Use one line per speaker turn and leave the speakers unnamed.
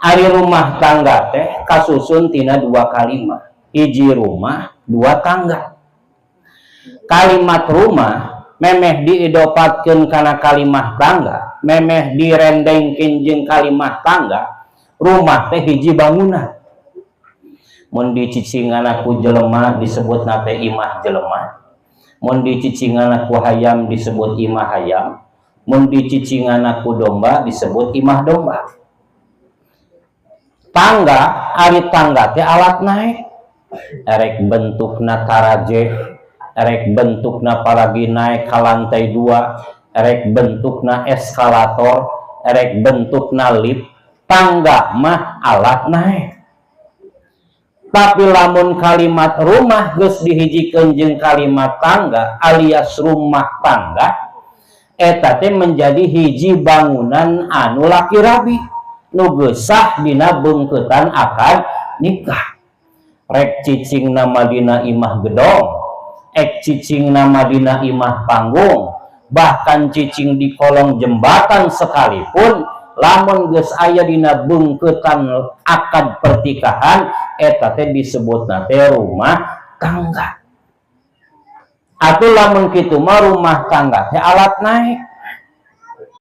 Ari rumah tangga teh kasusun tina dua kalimat, hiji rumah, dua tangga. Kalimat rumah memeh diidopatkeun kana kalimah tangga, memeh direndengkeun jeung kalimah tangga, rumah teh hiji bangunan. Mun dicicingan ku jelema disebutna teh imah jelema, mun dicicingan ku hayam disebut imah hayam, mun dicicingan ku domba disebut imah domba. Tangga, ari tangga teh alat naik, erek bentukna taraje, erek bentukna paragi naik ke lantai dua, erek bentukna eskalator, erek bentukna lift, tangga mah alat naik. Tapi lamun kalimat rumah geus dihijikeun jeung kalimat tangga alias rumah tangga, eta teh menjadi hiji bangunan anu laki rabi nu geus sah dina beungkeutan akad nikah. Rek cicing nama dina imah gedong, ek cicing nama dina imah panggung, bahkan cicing di kolong jembatan sekalipun, lamun geus aya dina beungkeutan akad pernikahan, eta teh disebutna teh rumah tangga. Atuh lamun kitu mah rumah tangga teh alat naik.